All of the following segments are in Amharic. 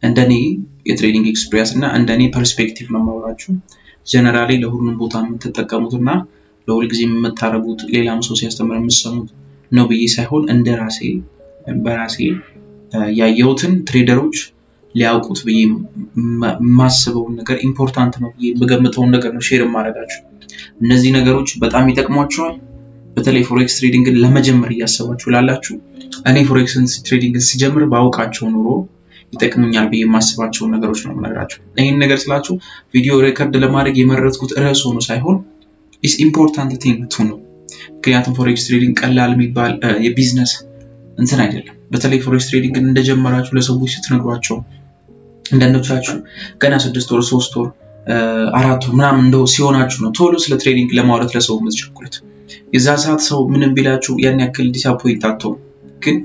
እንደኔ የ trading experience እና እንደኔ perspective ነው የማወራችሁ። Generally ለሁሉም ቦታ የምትጠቀሙት እና ለሁል ጊዜ የምታደርጉት፣ ሌላም ሰው ሲያስተምር የምትሰሙት ነው ብዬ ሳይሆን እንደ ራሴ በራሴ ያየሁትን፣ trader ኦች ሊያውቁት ብዬ የማስበውን ነገር፣ important ነው ብዬ የምገምተውን ነገር ነው share የማደርጋችሁ። እነዚህ ነገሮች በጣም ይጠቅሟችኋል። በተለይ forex trading ን ለመጀመር እያሰባችሁ ላላችሁ፣ እኔ forex trading ን ስጀምር ባውቃቸው ኖሮ ይጠቅሙኛል ብዬ የማስባቸውን ነገሮች ነው የምነግራችሁ። ይህን ነገር ስላችሁ ቪዲዮ record ለማድረግ የመረጥኩት ርዕስ ሆኖ ሳይሆን is important thing to know። ምክንያቱም forex trading ቀላል የሚባል የቢዝነስ እንትን አይደለም። በተለይ forex trading ን እንደጀመራችሁ ለሰዎች ስትነግሯቸው፣ አንዳንዶቻችሁ ገና 6 ወር፣ 3 ወር፣ 4 ወር ምናምን እንደው ሲሆናችሁ ነው ቶሎ ስለ trading ለማውራት ለሰው የምትቸኩሉት። የዛ ሰዓት ሰው ምንም ቢላችሁ ያን ያክል disappoint አትሆኑም። ግን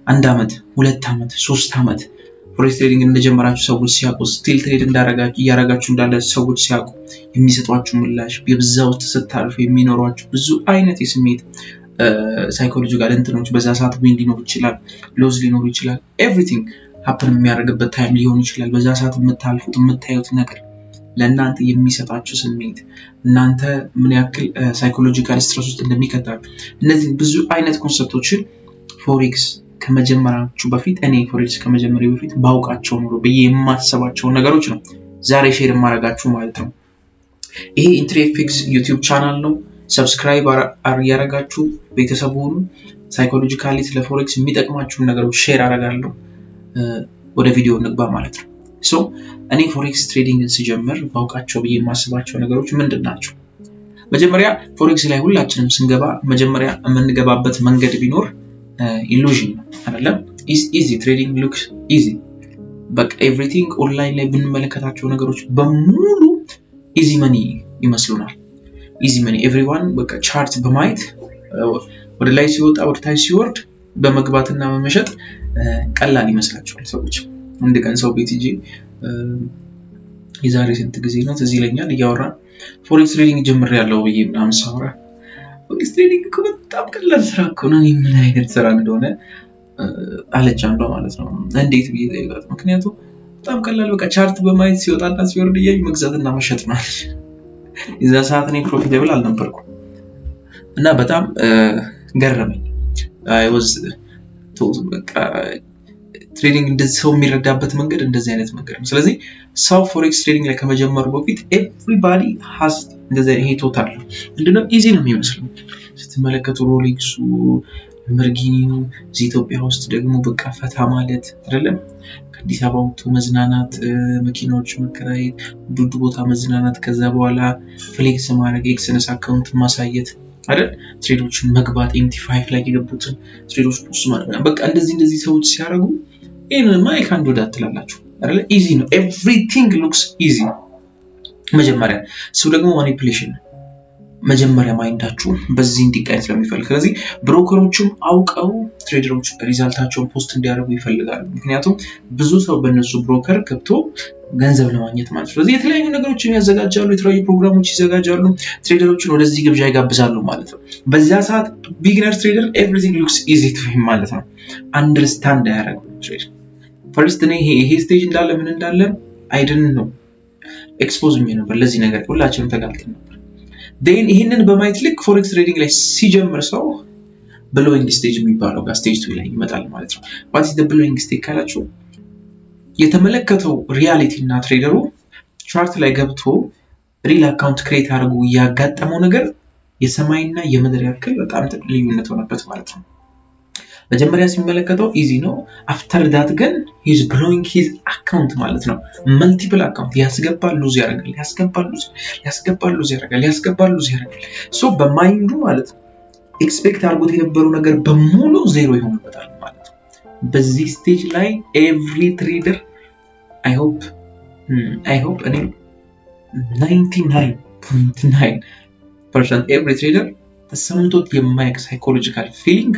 አንድ ዓመት፣ 2 ዓመት፣ 3 ዓመት forex trading እንደጀመራችሁ ሰዎች ሲያውቁ፣ still trade እያረጋችሁ እንዳለ ሰዎች ሲያውቁ የሚሰጧችሁ ምላሽ፣ የብዛ ውስጥ ስታልፉ የሚኖሯችሁ ብዙ አይነት የስሜት psychological እንትኖች፣ በዛ ሰዓት win ሊኖር ይችላል፣ loss ሊኖር ይችላል፣ everything happen የሚያደርግበት time ሊሆን ይችላል። በዛ ሰዓት የምታልፉት፣ የምታዩት ነገር፣ ለእናንተ የሚሰጣችሁ ስሜት፣ እናንተ ምን ያክል psychological stress ውስጥ እንደሚከታችሁ፣ እነዚህ ብዙ አይነት concept ኦችን forex ከመጀመራችሁ በፊት፣ እኔ forex ከመጀመሬ በፊት ባውቃቸው ኖሮ ብዬ የማስባቸውን ነገሮች ነው ዛሬ share የማደርጋችሁ ማለት ነው። ይሄ Entry FX YouTube channel ነው። Subscribe እያደረጋችሁ ቤተሰብ ሁኑ። Psychologically ስለ forex የሚጠቅማችሁን ነገሮች share አደርጋለሁ። ወደ ቪዲዮ እንግባ ማለት ነው። So እኔ forex trading ን ስጀምር ባውቃቸው ብዬ የማስባቸው ነገሮች ምንድን ናቸው? መጀመሪያ forex ላይ ሁላችንም ስንገባ መጀመሪያ የምንገባበት መንገድ ቢኖር illusion ነው አይደለም? Easy trading looks easy። በቃ everything online ላይ ብንመለከታቸው ነገሮች በሙሉ easy money ይመስሉናል። Easy money፣ everyone በቃ chart በማየት ወደ ላይ ሲወጣ፣ ወደ ታች ሲወርድ በመግባትና በመሸጥ ቀላል ይመስላቸዋል ሰዎች። አንድ ቀን ሰው ቤት ሄጄ፣ የዛሬ ስንት ጊዜ ነው፣ ትዝ ይለኛል፣ እያወራን forex trading ጀምሬያለሁ ብዬ ምናምን ሳወራ "forex trading እኮ በጣም ቀላል ስራ እኮ ነው፣ ምን አይነት ስራ እንደሆነ" አለች አንዷ ማለት ነው። እንዴት ብዬ ጠይቃት፣ ምክንያቱም በጣም ቀላል፣ በቃ chart በማየት ሲወጣና ሲወርድ እያዩ መግዛትና መሸጥ ነው። የዛ ሰዓት እኔ profitable አልነበርኩም እና በጣም ገረመኝ። በቃ trading እንደዚህ ሰው የሚረዳበት መንገድ እንደዚህ አይነት መንገድ ነው። ስለዚህ ሰው forex trading ላይ ከመጀመሩ በፊት everybody has እንደዚህ ይሄ total ምንድነው፣ easy ነው የሚመስለው ስትመለከቱ፣ ሮሌክሱ፣ ላምበርጊኒው፣ እዚህ ኢትዮጵያ ውስጥ ደግሞ በቃ ፈታ ማለት አይደለም፣ ከአዲስ አበባ ወጥቶ መዝናናት፣ መኪናዎች መከራየት፣ ውድ ቦታ መዝናናት፣ ከዛ በኋላ flex ማድረግ፣ Exness account ማሳየት አይደል፣ trade ኦችን መግባት፣ MT5 ላይ የገቡትን trade ኦች post ማድረግ፣ በቃ እንደዚህ እንደዚህ ሰዎች ሲያደርጉ ይህንንማ ከአንድ ወደ ትላላችሁ አይደለ? Easy ነው። Everything looks easy መጀመሪያ። እሱ ደግሞ manipulation ነው። መጀመሪያ mind ኣችሁ በዚህ እንዲቃኝ ስለሚፈልግ፣ ስለዚህ broker ኦቹም አውቀው trader ኦች result ኣቸውን post እንዲያደርጉ ይፈልጋሉ። ምክንያቱም ብዙ ሰው በእነሱ broker ገብቶ ገንዘብ ለማግኘት ማለት ነው። ስለዚህ የተለያዩ ነገሮችን ያዘጋጃሉ፣ የተለያዩ ፕሮግራሞች ይዘጋጃሉ፣ trader ኦችን ወደዚህ ግብዣ ይጋብዛሉ ማለት ነው። በዚያ ሰዓት beginner trader everything looks easy to him ማለት ነው። Understand አያደርግም trade first። እኔ ይሄ stage እንዳለ፣ ምን እንዳለ I didn't know። Expose ነበር ለዚህ ነገር፣ ሁላችንም ተጋልጠን ነበር። Then ይህንን በማየት ልክ forex trading ላይ ሲጀምር ሰው blowing stage የሚባለው ጋር፣ stage two ላይ ይመጣል ማለት ነው። What is blowing stage ካላችሁ፣ የተመለከተው reality እና trader ኡ chart ላይ ገብቶ real account create አድርጎ ያጋጠመው ነገር የሰማይና የምድር ያክል በጣም ልዩነት ሆነበት ማለት ነው። መጀመሪያ ሲመለከተው easy ነው። After that ግን he's blowing his account ማለት ነው። Multiple account ያስገባል፣ lose ያደርጋል፣ ያስገባል፣ lose፣ ያስገባል፣ lose ያደርጋል፣ ያስገባል፣ lose ያደርጋል። So በ mind ኡ ማለት ነው expect አድርጎት የነበረው ነገር በሙሉ ዜሮ ይሆንበታል ማለት ነው። በዚህ stage ላይ every trader፣ I hope እኔ 99.9% every trader ተሰምቶት የማያውቅ psychological feeling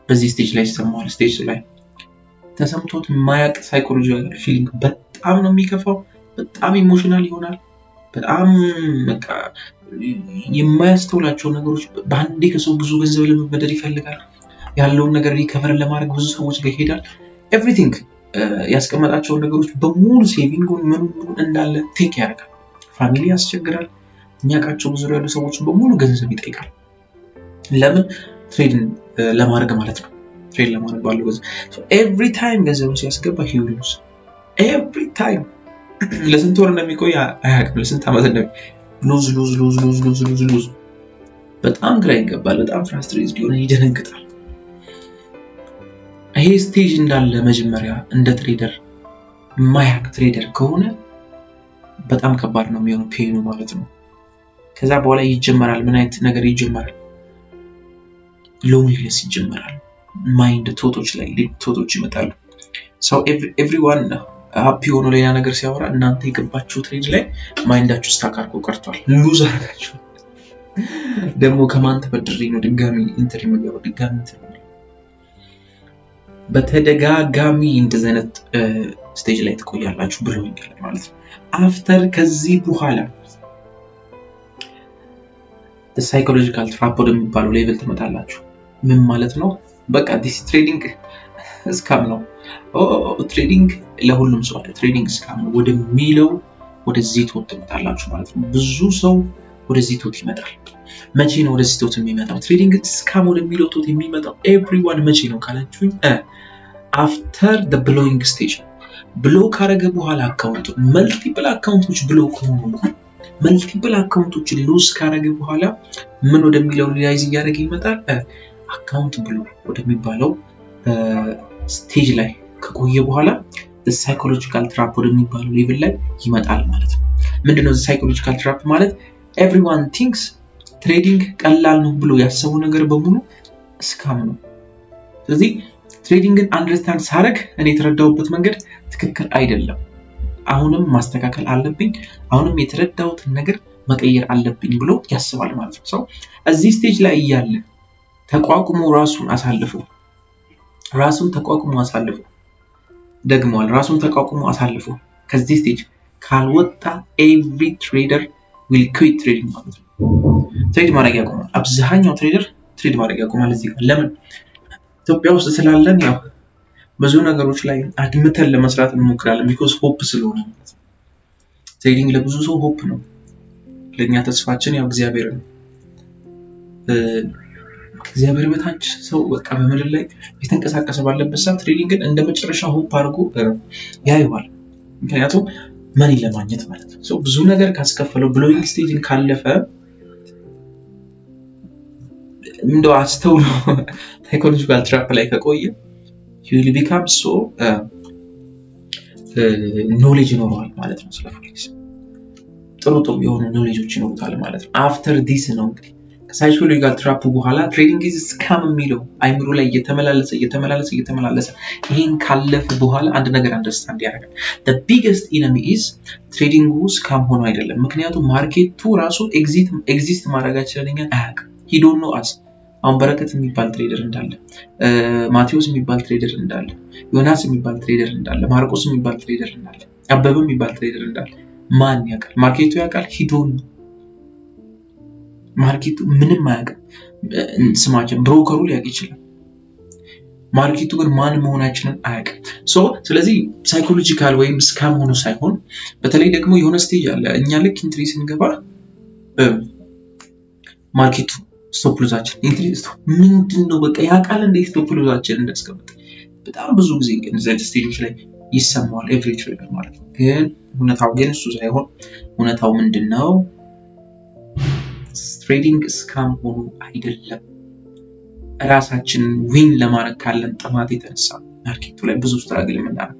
በዚህ stage ላይ ይሰማዋል። Stage ላይ ተሰምቶት የማያውቅ psychological feeling በጣም ነው የሚከፋው። በጣም emotional ይሆናል። በጣም በቃ የማያስተውላቸው ነገሮች፣ በአንዴ ከሰው ብዙ ገንዘብ ለመበደር ይፈልጋል። ያለውን ነገር recover ለማድረግ ብዙ ሰዎች ጋር ይሄዳል። Everything ያስቀመጣቸውን ነገሮች በሙሉ፣ saving ኡን፣ ምኑ ምኑ እንዳለ take ያደርጋል። Family ያስቸግራል። የሚያውቃቸው ብዙ ያሉ ሰዎች በሙሉ ገንዘብ ይጠይቃል። ለምን? Trade ን ለማድረግ ማለት ነው። Trade ለማድረግ ባለው ገንዘብ every time ገንዘቡን ሲያስገባ he will lose every time። ለስንት ወር እንደሚቆይ አያውቅም። ለስንት ዓመት እንደሚ lose, lose, lose, lose, lose, lose, lose። በጣም ግራ ይገባል። በጣም frustrated የሆነ ይደነግጣል። ይሄ stage እንዳለ መጀመሪያ እንደ trader የማያውቅ trader ከሆነ በጣም ከባድ ነው የሚሆነው pain ኑ ማለት ነው። ከዛ በኋላ ይጀመራል። ምን አይነት ነገር ይጀመራል? Loneliness ይጀመራል። Mind thought ኦች ላይ thought ኦች ይመጣሉ። ሰው everyone happy ሆኖ ሌላ ነገር ሲያወራ እናንተ የገባችሁ trade ላይ mind ኣችሁ stuck አድርጎ ቀርቷል። Lose አድርጋችሁ ደግሞ ከማን ተበድሬ ነው ድጋሚ enter የምገባው? ድጋሚ enter በተደጋጋሚ እንደዚህ አይነት stage ላይ ትቆያላችሁ ብለውኛል ማለት ነው። After ከዚህ በኋላ psychological trap ወደሚባለው level ትመጣላችሁ። ምን ማለት ነው? በቃ this trading scam ነው፣ trading ለሁሉም ሰው አለ፣ trading scam ነው ወደሚለው ወደዚህ thought ትመጣላችሁ ማለት ነው። ብዙ ሰው ወደዚህ thought ይመጣል። መቼ ነው ወደዚህ thought የሚመጣው? Trading scam ወደሚለው thought የሚመጣው everyone መቼ ነው ካላችሁኝ፣ after blowing stage፣ blow ካረገ በኋላ፣ account ኡ multiple account ኦች blow ከሆኑ፣ multiple account ኦችን lose ካረገ በኋላ ምን ወደሚለው realize እያደረገ ይመጣል? Account blow ወደሚባለው stage ላይ ከቆየ በኋላ psychological trap ወደሚባለው level ላይ ይመጣል ማለት ነው። ምንድነው psychological trap ማለት? Everyone thinks trading ቀላል ነው ብሎ ያሰበው ነገር በሙሉ scam ነው። ስለዚህ trading ን understand ሳረግ እኔ የተረዳሁበት መንገድ ትክክል አይደለም፣ አሁንም ማስተካከል አለብኝ፣ አሁንም የተረዳሁትን ነገር መቀየር አለብኝ ብሎ ያስባል ማለት ነው። ሰው እዚህ stage ላይ እያለ ተቋቁሞ ራሱን አሳልፎ፣ ራሱን ተቋቁሞ አሳልፎ፣ ደግመዋል፣ ራሱን ተቋቁሞ አሳልፎ ከዚህ stage ካልወጣ every trader will quit trading ማለት ነው። Trade ማድረግ ያቆማል። አብዛኛው trader trade ማድረግ ያቆማል። እዚህ ጋር ለምን? ኢትዮጵያ ውስጥ ስላለን ያው ብዙ ነገሮች ላይ አድምተን ለመስራት እንሞክራለን። Because hope ስለሆነ ማለት ነው። Trading ለብዙ ሰው hope ነው። ለእኛ ተስፋችን ያው እግዚአብሔር ነው። ከእግዚአብሔር በታች ሰው በቃ በምድር ላይ የተንቀሳቀሰ ባለበት ሰዓት trading ን እንደ መጨረሻ hope አድርጎ ያየዋል። ምክንያቱም money ለማግኘት ማለት ነው። ብዙ ነገር ካስከፈለው፣ blowing stage ን ካለፈ፣ እንደው አስተውሎ psychological trap ላይ ከቆየ will become so knowledge ይኖረዋል ማለት ነው። ስለ forex ጥሩ ጥሩ የሆኑ ኖሌጆች ይኖሩታል ማለት ነው። After this ነው እንግዲህ ከ psychological trap ኡ በኋላ trading is scam የሚለው አይምሮ ላይ እየተመላለሰ፣ እየተመላለሰ፣ እየተመላለሰ ይህን ካለፈ በኋላ አንድ ነገር understand ያደርጋል። Biggest enemy is trading ኡ scam ሆኖ አይደለም። ምክንያቱም market ኡ ራሱ exist ማድረጋችንን እኛን አያውቅም። He don't know us። አሁን በረከት የሚባል trader እንዳለ፣ ማቴዎስ የሚባል trader እንዳለ፣ ዮናስ የሚባል trader እንዳለ፣ ማርቆስ የሚባል trader እንዳለ፣ አበበ የሚባል trader እንዳለ ማን ያውቃል? Market ኡ ያውቃል? He don't። Market ኡ ምንም አያውቅም። ስማችን broker ኡ ሊያውቅ ይችላል። Market ኡ ግን ማን መሆናችንን አያውቅም። So ስለዚህ psychological ወይም scam ሆኖ ሳይሆን በተለይ ደግሞ የሆነ stage አለ። እኛ ልክ entry ስንገባ market ኡ stop loss ኣችን entry ምንድን ነው፣ በቃ ያውቃል እንደ stop loss ኣችን እንዳስቀምጥ በጣም ብዙ ጊዜ እንደዚህ አይነት stage ኦች ላይ ይሰማዋል every trader ማለት ነው። ግን እውነታው ግን እሱ ሳይሆን እውነታው ምንድን ነው? Trading scam ሆኖ አይደለም። እራሳችንን win ለማድረግ ካለን ጥማት የተነሳ market ኡ ላይ ብዙ struggle የምናደርግ።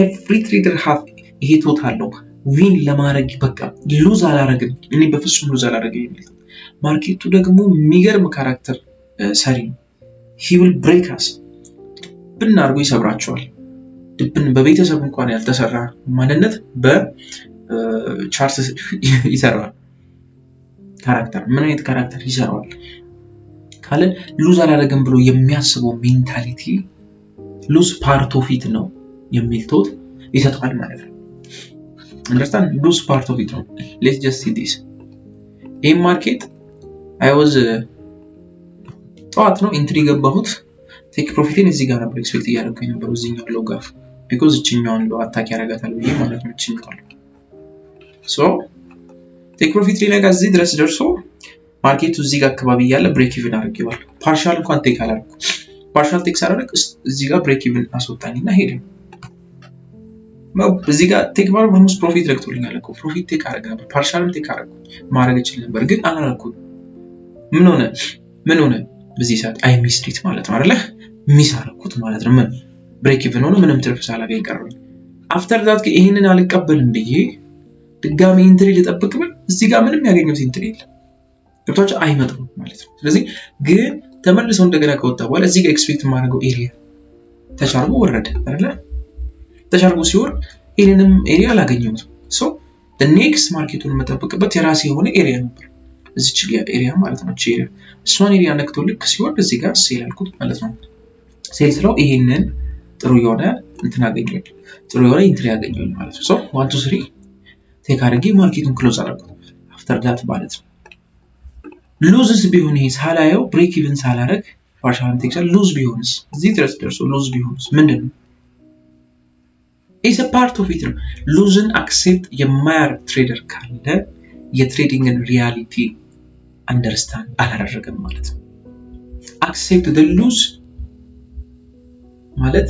Every trader have ይሄ thought አለው፣ win ለማድረግ፣ በቃ lose አላረግም፣ እኔ በፍጹም lose አላረግም የሚል። Market ኡ ደግሞ የሚገርም character ሰሪ ነው። He will break us፣ ድብን አድርጎ ይሰብራቸዋል። ድብን በቤተሰብ እንኳን ያልተሰራ ማንነት በ chart ይሰራል። Character፣ ምን አይነት character ይሰራዋል ካለን lose አላደረግም ብሎ የሚያስበው mentality lose part of it ነው የሚል thought ይሰጠዋል ማለት ነው። Understand? Lose part of it ነው። Let's just see this። ይህም market I was ጠዋት ነው entry የገባሁት። Take profit ኤን እዚህ ጋር ነበር expect እያደረኩ የነበረው፣ እዚህኛው low ጋር፣ Because እችኛዋን low attack ያደርጋታል ብዬ ማለት ነው። እችኛዋን so take profit ሊነካ እዚህ ድረስ ደርሶ market ኡ እዚህ ጋር አካባቢ እያለ break even አድርጌዋለሁ። Partial እንኳን take አላደረኩም። Partial take ሳላደርግ እዚህ ጋር break even አስወጣኝ እና ሄደ። እዚህ ጋር take ባር almost profit ረግቶልኛል እኮ። Profit take አደረግ ነበር። Partial ም take አደረኩ፣ ማድረግ እችል ነበር፣ ግን አላደረኩም። ምን ሆነ? ምን ሆነ? በዚህ ሰዓት I missed it ማለት ነው አይደለ? Miss አደረኩት ማለት ነው። ምን break even ሆነ፣ ምንም ትርፍ ሳላገኝ ቀረኝ። After that ይህንን አልቀበልም ብዬ ድጋሚ entry ልጠብቅ ብል እዚህ ጋር ምንም ያገኘሁት entry የለም። ገብቷቸው አይመጣም ማለት ነው። ስለዚህ ግን ተመልሰው እንደገና ከወጣ በኋላ እዚህ ጋር expect የማደርገው area touch አርጎ ወረደ አይደለ? Touch አርጎ ሲወርድ ይህንንም area አላገኘሁትም። So next market ኡን የምጠብቅበት የራሴ የሆነ area ነበር። እዚች area ማለት ነው። Area እሷን area ነክቶ ልክ ሲወርድ እዚህ ጋር sell አልኩት ማለት ነው። Sell ስለው ይሄንን ጥሩ የሆነ እንትን አገኘሁኝ፣ ጥሩ የሆነ entry አገኘሁኝ ማለት ነው። So one to three take አድርጌ market ኡን close አደረኩት after that ማለት ነው። Lose ስ ቢሆን፣ ይሄ ሳላየው break even ሳላረግ partial take lose ቢሆንስ፣ እዚህ ድረስ ደርሶ lose ቢሆንስ ምንድን ነው? Is part of it ነው። Lose ን accept የማያደርግ trader ካለ የ trading ን reality understand አላደረገም ማለት ነው። Accept the lose ማለት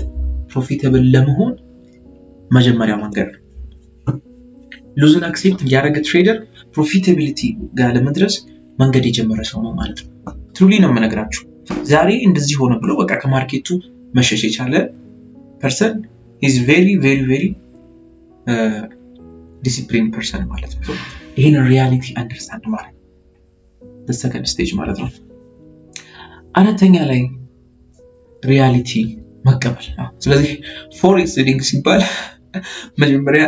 profitable ለመሆን መጀመሪያው መንገድ ነው። Lose ን accept ያደረገ trader profitability ጋር ለመድረስ መንገድ የጀመረ ሰው ነው ማለት ነው። Truly ነው የምነግራችሁ። ዛሬ እንደዚህ ሆነ ብሎ በቃ ከ market ኡ መሸሽ የቻለ person is very, very, very disciplined person ማለት ነው። ይህን reality understand ማለት second stage ማለት ነው። አራተኛ ላይ reality መቀበል። ስለዚህ forex trading ሲባል መጀመሪያ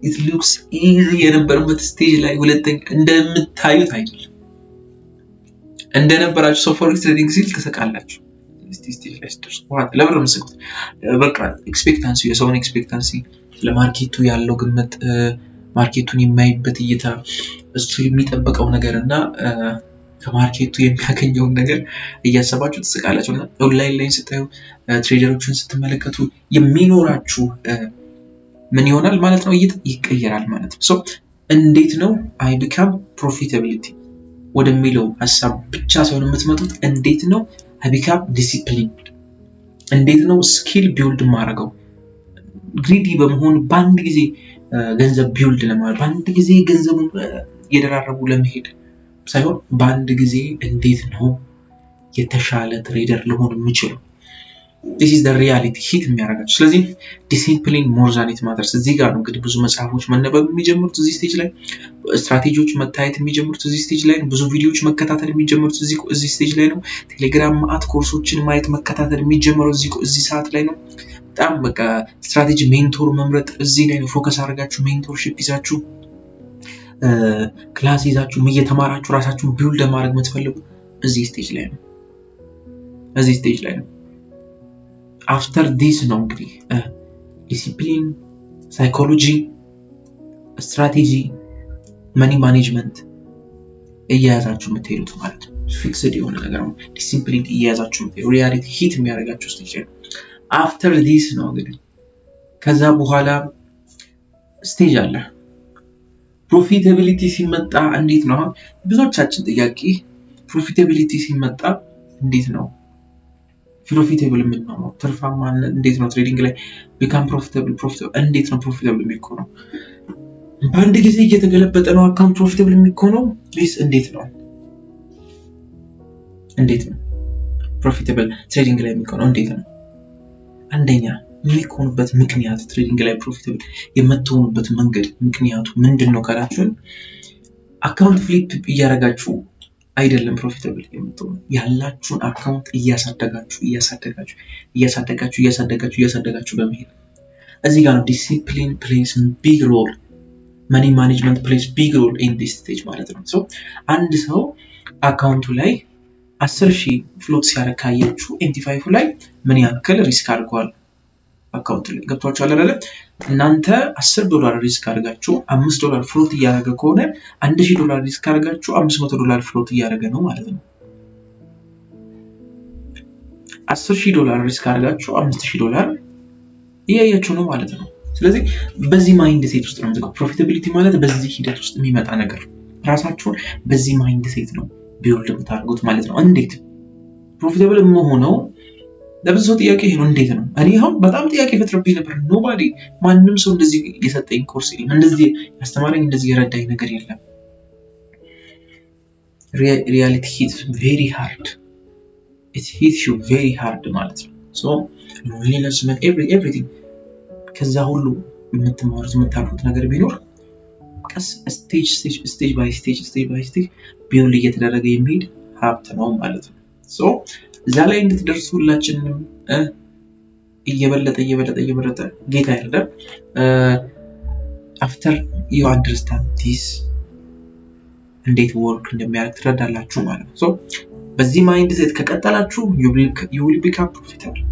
it looks easy የነበረበት stage ላይ ሁለተኛ እንደምታዩት አይደለም። እንደነበራችሁ ሰው forex trading ሲል ትስቃላችሁ። Stage ላይ ስትደርሱ ለብር ምስቁት በቃ expectancy፣ የሰውን expectancy፣ ለ market ኡ ያለው ግምት፣ market ኡን የሚያይበት እይታ፣ እሱ የሚጠብቀው ነገር እና ከ market ኡ የሚያገኘውን ነገር እያሰባችሁ ትስቃላችሁ። እና ኦንላይን ላይ ስታዩ፣ trader ኦችን ስትመለከቱ የሚኖራችሁ ምን ይሆናል ማለት ነው? እይታ ይቀየራል ማለት ነው። So እንዴት ነው I become profitability ወደሚለው ሀሳብ ብቻ ሳይሆን የምትመጡት፣ እንዴት ነው I become discipline፣ እንዴት ነው skill build ማድረገው፣ greedy በመሆን በአንድ ጊዜ ገንዘብ build ለማድረግ፣ በአንድ ጊዜ ገንዘቡን እየደራረቡ ለመሄድ ሳይሆን በአንድ ጊዜ እንዴት ነው የተሻለ trader ልሆን የምችለው? This is reality hit የሚያደርጋቸው። ስለዚህ discipline more than it matters። እዚህ ጋር ነው እንግዲህ ብዙ መጽሐፎች መነበብ የሚጀምሩት እዚህ stage ላይ፣ ስትራቴጂዎች መታየት የሚጀምሩት እዚህ stage ላይ ነው። ብዙ ቪዲዮዎች መከታተል የሚጀምሩት እዚህ stage ላይ ነው። ቴሌግራም ማአት ኮርሶችን ማየት መከታተል የሚጀምረው እዚህ ሰዓት ላይ ነው። በጣም በቃ strategy፣ mentor መምረጥ እዚህ ላይ ነው። Focus አድርጋችሁ mentorship ይዛችሁ፣ class ይዛችሁ፣ እየተማራችሁ ራሳችሁን build ለማድረግ የምትፈልጉ እዚህ stage ላይ ነው። እዚህ stage ላይ ነው። After this ነው እንግዲህ discipline፣ psychology፣ strategy፣ money management እየያዛችሁ የምትሄዱት ማለት ነው። Fixed የሆነ ነገር ነው። ዲሲፕሊን እየያዛችሁ የምትሄዱ reality hit የሚያደርጋችሁ stage ላይ ነው። After this ነው እንግዲህ ከዛ በኋላ stage አለ። Profitability ሲመጣ እንዴት ነው? አሁን ብዙዎቻችን ጥያቄ profitability ሲመጣ እንዴት ነው profitable የምንሆነው? ትርፋማ እንዴት ነው? Trading ላይ become profitable፣ እንዴት ነው profitable የሚሆነው? በአንድ ጊዜ እየተገለበጠ ነው account profitable የሚሆነው ወይስ እንዴት ነው? እንዴት ነው profitable trading ላይ የሚሆነው? እንዴት ነው? አንደኛ የሚሆኑበት ምክንያት፣ trading ላይ profitable የምትሆኑበት መንገድ ምክንያቱ ምንድን ነው ካላችሁን፣ account flip እያደረጋችሁ አይደለም profitable የምትሆኑ፣ ያላችሁን account እያሳደጋችሁ እያሳደጋችሁ እያሳደጋችሁ እያሳደጋችሁ እያሳደጋችሁ በመሄድ። እዚህ ጋር ነው discipline plays big role፣ money management plays big role in this stage ማለት ነው። So አንድ ሰው account ኡ ላይ 10,000 float ሲያደርግ ካያችሁ MT5 ላይ ምን ያክል risk አድርገዋል account ላይ፣ ገብቷችኋል አይደለ? እናንተ 10 ዶላር risk አድርጋችሁ 5 ዶላር float እያደረገ ከሆነ 1000 ዶላር risk አድርጋችሁ 500 ዶላር float እያደረገ ነው ማለት ነው። 10,000 ዶላር risk አድርጋችሁ 5000 ዶላር እያያችሁ ነው ማለት ነው። ስለዚህ በዚህ mindset ውስጥ ነው የምትገባው። Profitability ማለት በዚህ ሂደት ውስጥ የሚመጣ ነገር፣ ራሳችሁን በዚህ mindset ነው build የምታደርጉት ማለት ነው። እንዴት profitable የምሆነው? ለብዙ ሰው ጥያቄ ይሄ ነው። እንዴት ነው? እኔ አሁን በጣም ጥያቄ ፈጥሮብኝ ነበር። Nobody፣ ማንም ሰው እንደዚህ የሰጠኝ ኮርስ የለም፣ እንደዚህ ያስተማረኝ፣ እንደዚህ የረዳኝ ነገር የለም። Reality hit very hard, it hit you very hard ማለት ነው። So loneliness, everything፣ ከዛ ሁሉ የምትማሩት የምታልፉት ነገር ቢኖር ቀስ stage stage by stage, stage by stage build እየተደረገ የሚሄድ ሀብት ነው ማለት ነው። So እዛ ላይ እንድትደርሱ ሁላችንም እየበለጠ እየበለጠ እየበለጠ ጌታ ይርዳን። After you understand this፣ እንዴት work እንደሚያደርግ ትረዳላችሁ ማለት ነው። በዚህ mindset ከቀጠላችሁ you will become profitable።